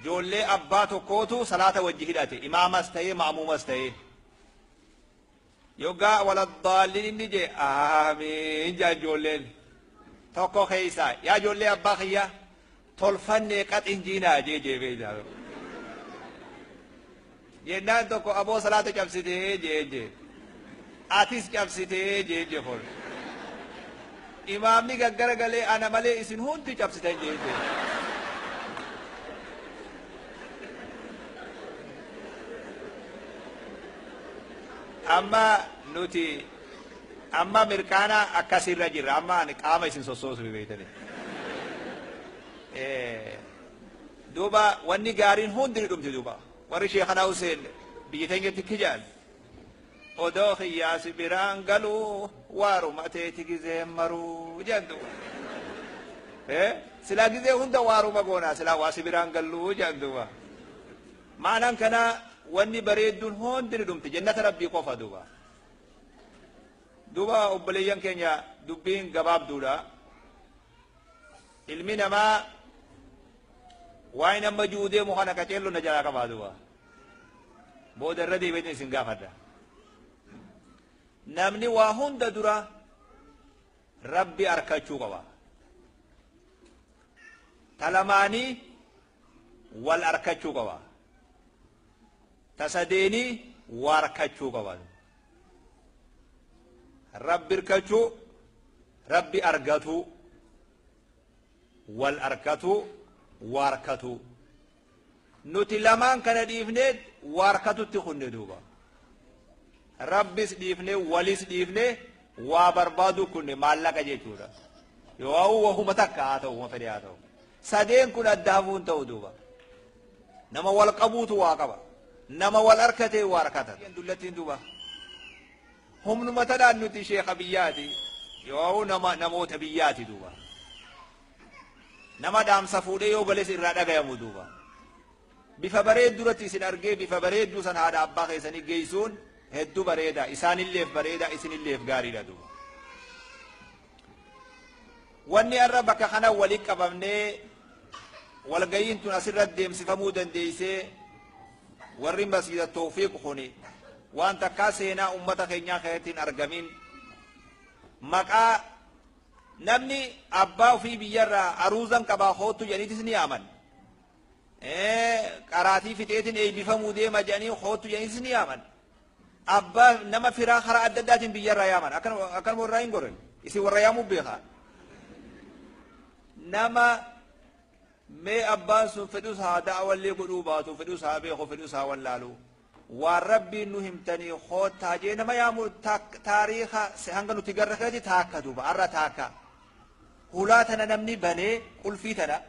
Joollee abbaa tokkootu salaata wajji hidhate, imaamas ta'ee ma'muumas ta'ee. Yoggaa waladdaalliin inni jee aamiin jaan joolleen. Tokko keeysaa yaa joollee abbaa kiyya tolfannee qaxin jiinaa jee jee beeytaa. Jennaan tokko aboo salaata cabsitee jee jee. Atis cabsitee jee jee kun. Imaamni gaggara galee ana malee isin hundi cabsitan jee jee. Amma nuti amma mirqaana akkasirra jirra. Amma ani qaama isin sossoosu beeytani. Duuba wanni gaariin hundi ni dhumti duuba. Warri Sheekhanaa Huseen biyya teenyatti kijaan. Odoo kiyyaa si biraan galuu waaruma teeti gizeen maruu jedhan duuba. Silaa gizee hunda waaruma goonaa silaa waa si biraan galluu jedhan duuba. Maanaan kanaa wanni bareedduun hundi ni dhumti jannata rabbii qofa duuba. Duuba obboleeyyan keenya dubbiin gabaabduudha. Ilmi namaa waa'ee nama ji'uu deemu kana qaceello na jalaa qabaa duuba. Booda irra deebiin isin gaafadha. Namni waa hunda dura rabbi arkachuu qaba. Talamaanii wal arkachuu qaba. Tasadeenii waa arkachuu qaba. Rabbi arkachuu, rabbi argatuu, wal arkatuu, waa arkatuu. Nuti lamaan kana dhiifnee waa arkatutti kunne duuba. Rabbis dhiifnee walis dhiifnee waa barbaaduu kunne maallaqa jechuudha. Yoo wahuma takka haa ta'u, wahuma fedhe haa ta'u. Sadeen kun adda hafuun ta'u duuba. Nama wal qabuutu waa qaba. Nama wal arkatee waa arkata. Dullattiin duuba. Humnuma tanaan nuti sheekha biyyaati. Yoo nama namoota biyyaati duuba. Nama dhaamsa fuudhee yoo gales irraa dhagayamu duuba. Bifa bareedduratti isin argee bifa bareedduu san haadha abbaa keessanii geessuun hedduu bareeda. Isaanilleef bareeda, isinilleef gaariidha duuba. Wanni har'a bakka kana walitti qabamnee walgayiin tun asirratti deemsifamuu dandeessee warri masjida Tawfiiq kuni waan takkaa seenaa uummata keenyaa keessatti hin argamin maqaa namni abbaa ofii biyyarraa aruuzan qabaa hoottu jedhaniitis ni yaaman. Qaraatii fixeetiin eebbifamuu deema jedhanii hoottu jedhaniitis ni yaaman. Abbaa nama firaa karaa adda addaatiin biyyarraa yaaman. Akkanuma warraa hin goren. Isin warra yaamuu beekaa. Nama mee abbaan sun fedhus haa da'awallee godhuu baatu, fedhus haa beeku, fedhus haa wallaalu. Waan rabbiin nu himtanii hoottaa jee nama yaamu taariika hanga nuti garra keeti taakka duuba har'a taakka. Hulaa tana namni banee qulfii tana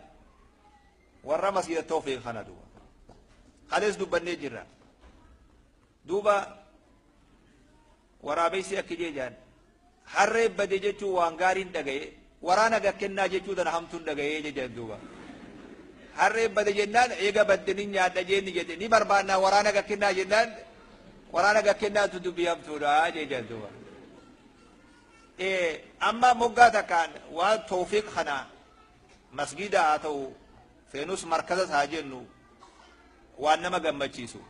warra masjida Tawfiiq kana duuba. Kalees dubbannee jirra. Duuba waraabessi akki jee jaan harree bade jechuun waan gaariin dhagaye waraana gakkennaa jechuu tana hamtuun dhagayee jedhan duuba. Harree bade jennaan eega badde ni nyaadha jeenni jedhe ni barbaannaa waraana gakkennaa jennaan waraana gakkennaatu dubbii hamtuudha jedhan duuba. Amma moggaa takkaan waan Tawfiiq kana masgida haa ta'u feenus markazas haa jennu waan nama gammachiisu.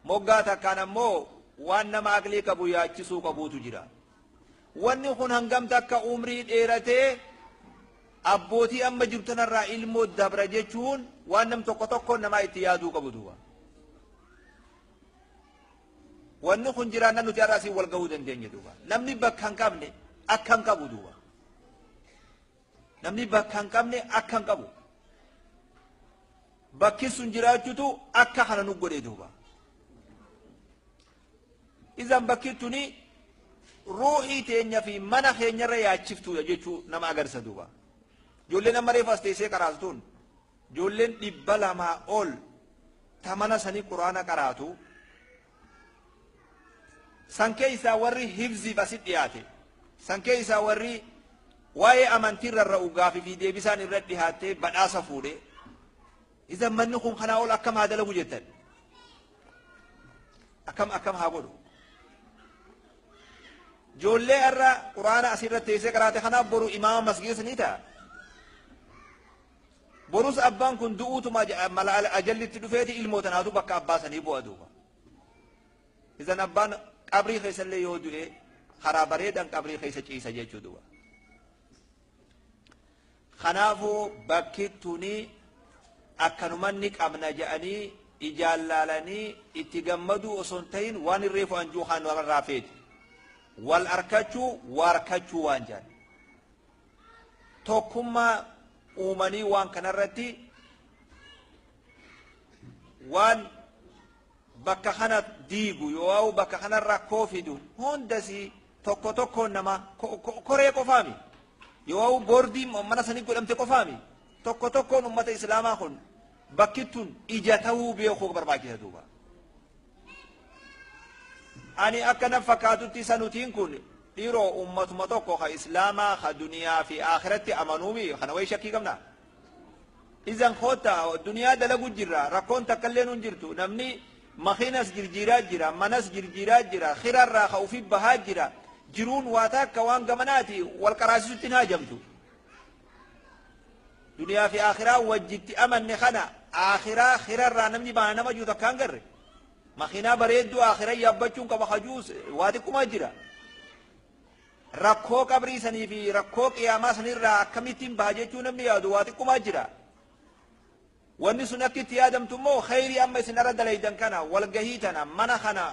Moggaa takkaan ammoo waan nama aqlii qabu yaachisuu qabuutu jira. Wanni kun hangam takka umrii dheeratee abbootii amma jirtu tanarraa ilmoo dabra jechuun waan nam tokko tokko namaa itti yaaduu qabu duuba. Wanni kun jiraannaan nuti har'a asiin wal gahuu dandeenya duuba. Namni bakka hin qabne akka hin qabu duuba. Namni bakka hin qabne akka hin qabu. Bakki sun jiraachutu akka kana nu godhe duuba. Izan bakki tuni ruuhii teenya fi mana keenyarra yaachiftuudha jechuu nama agarsiisa duuba. Ijoolleen amma reefu as teessee qaraastuun ijoolleen 200 ol ta mana sanii quraana qaraatu. San keessaa warri hifziif asit dhiyaate. San keessaa warri waa'ee amantii rarra'u gaafii fi deebisaan irra dhihaattee badhaasa fuudhe. Izan manni kun kanaa ol akkam haa dalagu jettan? Akkam akkam haa godhu? Ijoollee har'a quraana asirra teessee qaraate kanaaf boru imaama masgiida sanii ta'a. Borus abbaan kun du'uutuma mala ajallitti dhufeeti ilmoo tanaatu bakka abbaa sanii bu'a duuba. Isan abbaan qabrii keessallee yoo du'e karaa bareedan qabrii keessa ciisa jechuu duuba. Kanaafuu bakki tuni akkanumanni qabna je'anii ijaan laalanii itti gammaduu osoo hin ta'in waan irreefu anjuu kaan namarraa feeti. Wal arkachuu waarkachuu waan jedhan. Tokkummaa uumanii waan kanarratti waan bakka kana diigu yoo bakka kana rakkoo fidu hundasii tokko tokkoon nama koree qofaami yoo boordii mana sanii godhamte qofaami tokko tokkoon ummata islaamaa kun bakki tun ija ta'uu beekuu barbaachisa duuba. Ani akka na fakkaatutti isa nutiin kun dhiiroo ummatuma tokko ka islaamaa ka duniyaa fi akhiratti amanuumi kana wayi shakkii qabna. Izan koota duniyaa dalagu jirra, rakkoon takkallee nun jirtu, namni makiinas jirjiiraa jira, manas jirjiiraa jira, khirarraa ka ufi bahaa jira, jiruun waa takka waan gamanaati wal qaraasisutti hin haajamtu. Duniyaa fi akhiraa wajjitti amanne kana akhiraa khirarraa namni baana nama jiru takka hin garre. Makiinaa bareedduu akhiraa yaabbachuun qaba hajuus waa xiqqumaa jira. Rakkoo qabrii sanii fi rakkoo qiyaamaa sanirraa akkamittiin baha jechuu namni yaadu waa xiqqumaa jira. Wanni sun akka itti yaadamtu immoo khayrii amma isin irra dalaydan kana walgahii tana mana kana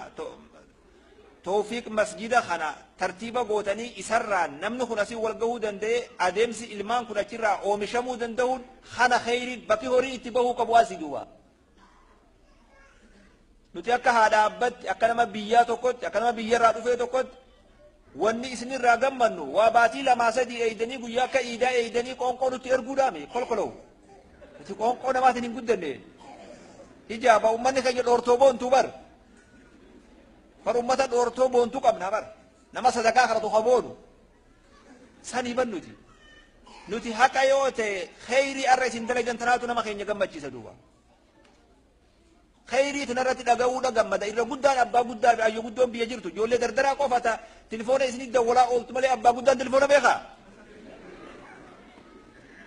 tawfiiq masjida kana tartiiba gootanii isarraa namni kun asii walgahuu danda'e adeemsi ilmaan kun achirraa oomishamuu danda'uun kana khayriin bakki horii itti bahuu qabu asii duuba. Nuti akka haadha abbatti akka nama biyyaa tokkotti akka nama biyyarraa dhufee tokkotti wanni isinirraa gammannu waa baatii lamaa sadii eeydanii guyyaa akka iidaa eeydanii qoonqoo nutti erguudhaami kolkoloo. Nuti qoonqoo namaatiin hin guddanne. Ijaaba ummanni keenya dhoortoo boontuu bar. Bar ummata dhoortoo boontuu qabna bar. Nama sadaqaa kadhatu ha boonu. Sanii ban nuti. Nuti haqa yoo ta'e kheyrii arra isin dalagan tanaatu nama keenya gammachiisa duuba. Kheyrii tanarratti dhaga'uudha gammada. Irra guddaan abbaa guddaa fi ayyo guddoon biyya jirtu. Ijoollee dardaraa qofa ta tilifoona isinii dawwalaa ooltu malee abbaa guddaan tilifoona beekaa?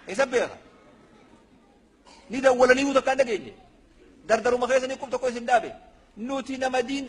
Isa beeka? Ni dawwalanii takka hin dhageenye. Dardaruma keessa ni qub tokko isin dhaabe. Nuti nama diin